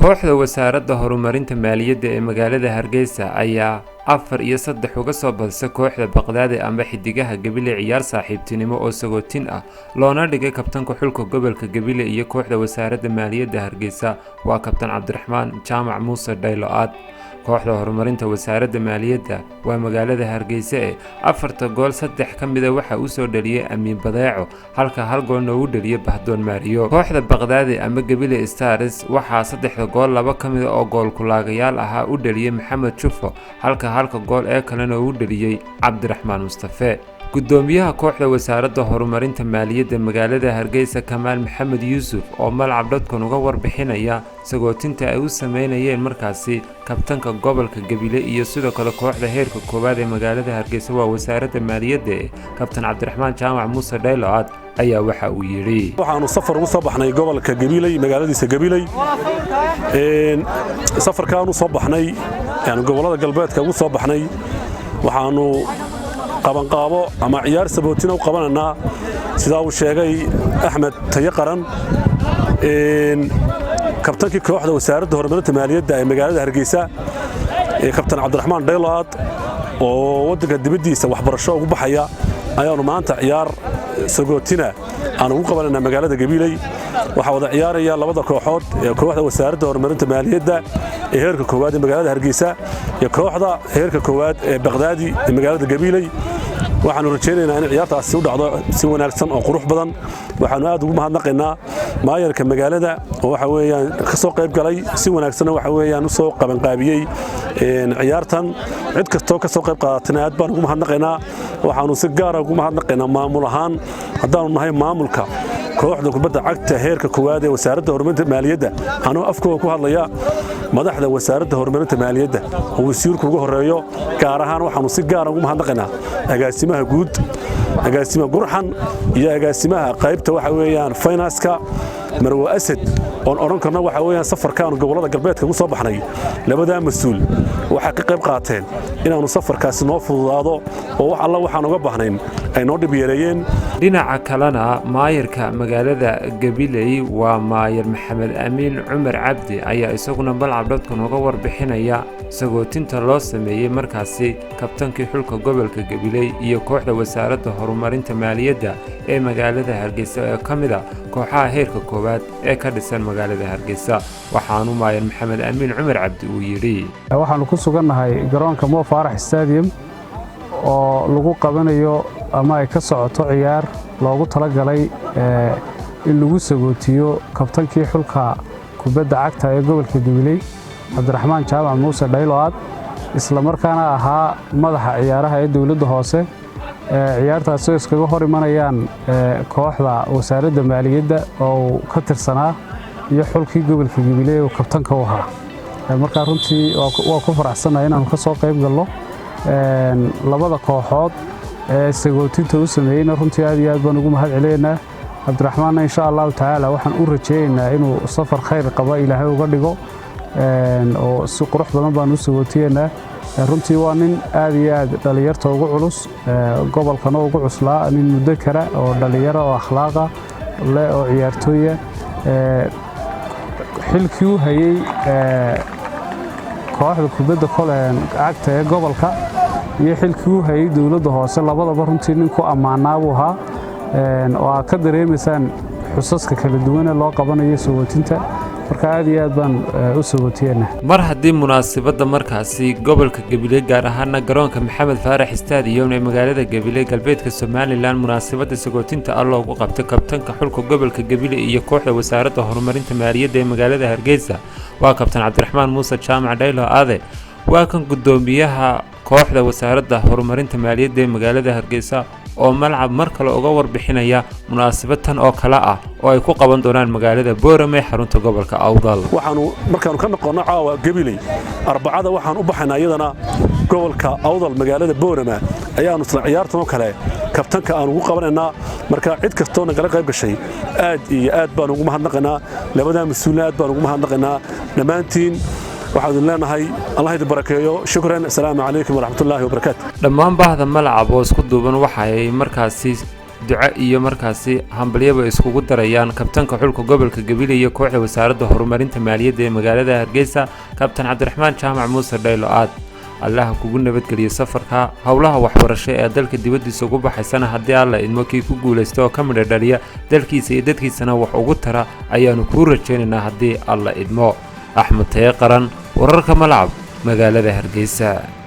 Kooxda Wasaaradda Horumarinta Maaliyadda ee magaalada Hargeysa ayaa 4-3 uga soo badisay kooxda Baqdaadi ama Xidigaha Gabiley ciyaar saaxiibtinimo oo sagootin ah loona dhigay kabtanka xulka gobolka Gabiley iyo kooxda Wasaaradda Maaliyadda Hargeysa, waa kabtan Cabdiraxmaan Jaamac Muuse Dhaylo-aad. Kooxda horumarinta Wasaaradda Maaliyadda waa magaalada Hargeysa ee afarta gool saddex ka mida waxa uu soo dhaliyay Amiin Badeeco, halka hal goolna uu dhaliyay Bahdoon Maariyo. Kooxda Baqdaadi ama Gabiley Stars waxaa saddexda gool laba ka mida oo gool kulaagayaal ahaa u dhaliyay Maxamed Jufo, halka halka gool ee kalena uu dhaliyay Cabdiraxmaan Mustafe. Gudoomiyaha kooxda Wasaaradda Horumarinta Maaliyadda magaalada Hargeysa, Kamaal Maxamed Yuusuf, oo Malcab.com uga warbixinaya sagootinta ay u sameynayeen markaasi kabtanka gobolka Gabiley iyo sidoo kale kooxda heerka koowaad ee magaalada Hargeysa waa Wasaaradda Maaliyadda ee kabtan Cabdiraxmaan Jaamac Muuse Dhaylo-aad, ayaa waxa uu yidhi: Waxaanu safar ugu soo baxnay gobolka Gabiley, magaaladiisa Gabiley. Safarkaanu soo baxnay yani gobollada galbeedka ugu soo baxnay, waxaanu qabanqaabo ama ciyaar sabootina u qabanaynaa, sidaa uu sheegay Axmed Tayo Qaran, kabtankii kooxda Wasaaradda Horumarinta Maaliyadda ee magaalada Hargeysa, kabtan Cabdiraxmaan Dhaylo-aad, oo waddanka dibaddiisa waxbarasho ugu baxaya, ayaannu maanta ciyaar sagootina aan ugu qabanaynaa magaalada Gabiley. Waxaa wada ciyaaraya labada kooxood ee kooxda Wasaaradda Horumarinta Maaliyadda ee heerka koowaad ee magaalada Hargeysa iyo kooxda heerka koowaad ee Baqdaadi ee magaalada Gabiley. Waxaanu rajaynaynaa in ciyaartaasi u dhacdo si wanaagsan oo qurux badan. Waxaanu aad ugu mahadnaqaynaa maayarka magaalada oo waxa weeyaan ka soo qayb galay, si wanaagsanna waxa weeyaan u soo qabanqaabiyey ciyaartan. Cid kastoo ka soo qayb qaadatayna aad baan ugu mahadnaqaynaa. Waxaanu si gaara ugu mahadnaqaynaa maamul ahaan, haddaanu nahay maamulka kooxda kubadda cagta heerka koowaad ee Wasaaradda Horumarinta Maaliyadda, anuu afkooga ku hadlaya, madaxda Wasaaradda Horumarinta Maaliyadda oo wasiirku ugu horeeyo. Gaar ahaan waxaanu si gaara ugu mahadnaqaynaa agaasimaha guud, agaasimaha Gurxan, iyo agaasimaha qaybta waxa weeyaan finance-ka, Marwo Asad, oon odhan karno waxa weeyaan safarkaanu gobollada galbeedka ugu soo baxnay labadaa mas-uul waxay ka qayb qaateen inaannu safarkaasi noo fududaado oo wax alla waxaan uga baahnayn ay noo dhib yareeyeen. Dhinaca kalena, maayarka magaalada Gabiley waa maayar Maxamed Amiin Cumar Cabdi ayaa isaguna Malcab.com uga warbixinaya sagootinta loo sameeyey markaasi kabtankii xulka gobolka Gabiley iyo kooxda Wasaaradda Horumarinta Maaliyadda ee magaalada Hargeysa ee ka mid a kooxaha heerka koowaad ee ka dhisan magaalada Hargeysa. Waxaanu maayar Maxamed Amiin Cumar Cabdi uu yidhi: Waxaannu ku sugannahay garoonka Mo Faarax Stadium oo lagu qabanayo ama ay ka socoto ciyaar loogu talagalay in lagu sagootiyo kabtankii xulka kubadda cagta ee gobolka Gabiley, Cabdiraxmaan Jaamac Muuse Dhaylo-aad, islamarkaana ahaa madaxa ciyaaraha ee dowladda hoose. Ciyaartaasi oo iskaga hor imanayaan kooxda Wasaaradda Maaliyadda oo uu ka tirsanaa iyo xulkii gobolka Gabiley uu kabtanka u ahaa. Markaa runtii waa ku faraxsannahay inaannu ka soo qayb galno. Labada kooxood ee sagootinta u sameeyeyna runtii aad iyo aad baan ugu mahad celinaynaa. Cabdiraxmaanna insha Allahu tacaala waxaan u rajeynaynaa inuu safar khayr qaba Ilaahay uga dhigo, oo si qurux badan baan u sagootiyeynaa. Runtii waa nin aad iyo aad dhallinyarta ugu culus, gobolkana ugu cuslaa, nin muddo kara oo dhallinyaro oo akhlaaqa leh oo ciyaartooya. Xilkii u hayey kooxda kubadda cagta ee gobolka iyo xilkii u hayey dowladda hoose labadaba runtii nin ku ammaanaa buu ahaa, oo aad ka dareemaysaan xusaska kala duwane loo qabanayo sagootinta. Marka aad iyo aad baan u sagootiyeena. Mar haddii munaasabadda markaasi gobolka Gabiley, gaar ahaana garoonka Maxamed Faarax Stadium ee magaalada Gabiley, galbeedka Somaliland, munaasabadda sagootinta ah loogu qabtay kabtanka xulka gobolka Gabiley iyo kooxda Wasaaradda Horumarinta Maaliyadda ee magaalada Hargeysa, waa kabtan Cabdiraxmaan Muuse Jaamac Dhaylo Aade, waa kan guddoomiyaha kooxda Wasaaradda Horumarinta Maaliyadda ee magaalada Hargeysa oo Malcab mar kale uga warbixinaya munaasabad tan oo kale ah oo ay ku qaban doonaan magaalada Boorame, xarunta gobolka Awdal. Waxaanu markaanu ka noqonno caawa Gabiley, Arbacada waxaan u baxaynaa iyadana gobolka Awdal, magaalada Boorama, ayaannu isla ciyaartan oo kale kabtanka aan ugu qabanaynaa. Marka cid kastoo nagala qayb gashay aad iyo aad baan ugu mahadnaqaynaa. Labadaa mas-uulna aad baan ugu mahadnaqaynaa. Dhammaantiin waxaan idin leenahay Allah idin barakeeyo. Shukran, asalaamu calaykum waraxmatullaahi wabarakaatu. Dhammaan bahda Malcab oo isku duuban waxa ay markaasi Duco iyo markaasi hambalyaba iskugu darayaan kabtanka xulka gobolka Gabiley iyo kooxda Wasaaradda Horumarinta Maaliyadda ee magaalada Hargeysa, Kabtan Cabdiraxmaan Jaamac Muuse Dhaylo Aad. Allaha kugu nabadgeliyo safarka howlaha waxbarasho ee dalka dibaddiisa ugu baxaysana. Haddii Alla idmo, kii ku guulaysta oo ka midha dhaliya, dalkiisa iyo dadkiisana wax ugu tara ayaanu kuu rajaynaynaa, haddii Alla idmo. Axmed Taye Qaran, wararka Malacab, magaalada Hargeysa.